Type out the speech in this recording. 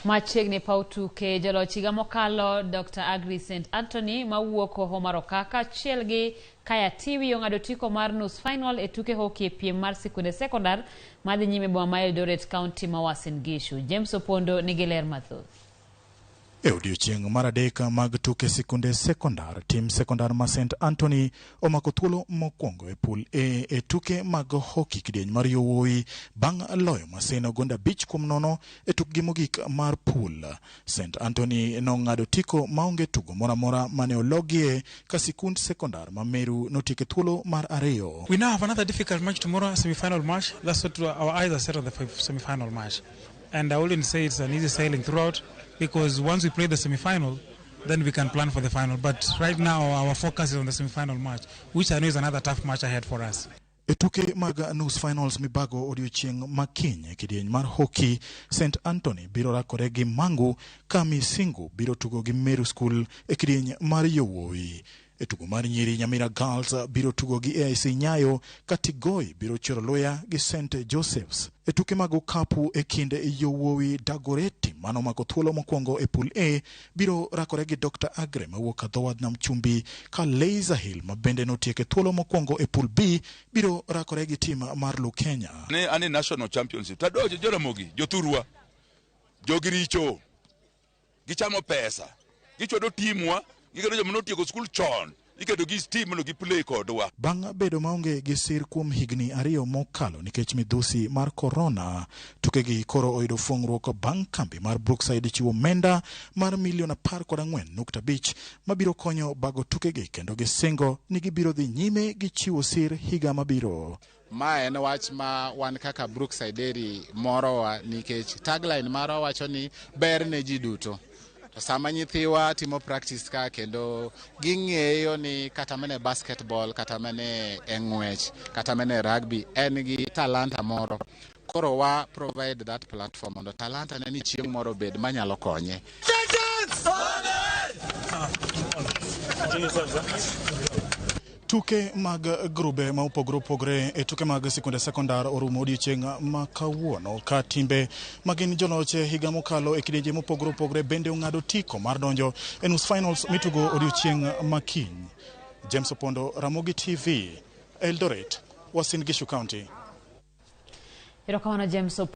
Machiegni paw tuke joloch higa mokalo Dr. Agri St. Anthony mawuok Hoho mar Okaka achiel gi Kaya Tiwi ong'ado otiko mar nus final e tuke hockey e piem mar sikunde sekondar madhi nyime boma ma Eldoret County ma Uasin Gishu. James Opondo nigi ler mathoth. E odiechieng' mar adek mag tuke sikunde sekondar, tim sekondar ma St. Anthony omako thuolo mokwongo e pool A e tuke mag hockey kidieny mar yowuowi bang' loyo Maseno gonde 5-0 e tukgi mogik mar pool. St. Anthony nong'ado otiko maonge tugo moro amora mane ologie ka sikund sekondar ma Meru notieko e thuolo mar ariyo. We now have another difficult match tomorrow, semi-final match. That's what our eyes are set on, the semi-final match. And I wouldn't say it's an easy sailing throughout, because once we play the semi-final, then we can plan for the final. But right now, our focus is on the semi-final match, which I know is another tough match ahead for us. E tuke mag nus finals mibago odiochieng' ma kiny e kidieny mar hockey, St. Anthony biro rakore gi Mangu ka Misingu biro tugo gi Meru School e kidieny mar yowuowi. E tugo mar nyiri, Nyamira Girls biro tugo gi AIC Nyayo ka Tigoi biro choro luya gi St. Joseph's. E tuke mag okapu e kind yowuowi, Dagoretti mano omako thuolo mokwongo e pool A biro rakore gi Dr. Agre mawuok dho wadh Nam Chumbi ka Laser Hill ma bende notieko e thuolo mokwongo e pool B biro rakore gi tim mar Lukenya. Ne ane national championship tadwa Joramogi jothurwa jogi richo gichamo pesa gichwado timwa giketo joma notieko skul chon iketo gi team mondo gi play kodwa. Bang' bedo maonge gi sir kuom higni 2 mokalo nikech midhusi mar korona, tukegi koro oyudo fuong'ruok bang' kambi mar Brookside chiwo omenda mar milion 14.5 mabiro konyo bago tukegi kendo gisingo ni gibiro dhi nyime gi chiwo sir higa mabiro. Ma en wach ma wan kaka Brookside Dairy morowa nikech tagline marwa wacho ni ber ne ji duto. To sama nyithiwa timo practice ka kendo ging'eyo ni kata mana e basketball, kata mana e ng'wech, kata mana e rugby en gi talanta moro. Koro wa provide that platform mondo talanta ne ni chieng' moro obed manyalo konye. Tuke mag grube ma opogore opogore e tuke mag sikunde sekondar orumo odiechieng' ma kawuono ka timbe ma gin joloch e higa mokalo e kidienje mopogore opogore bende ong'ado otiko mar donjo e nus finals mitugo odiechieng' ma kiny. James Opondo, Ramogi TV, Eldoret, Uasin Gishu County. Erokamano James Opondo.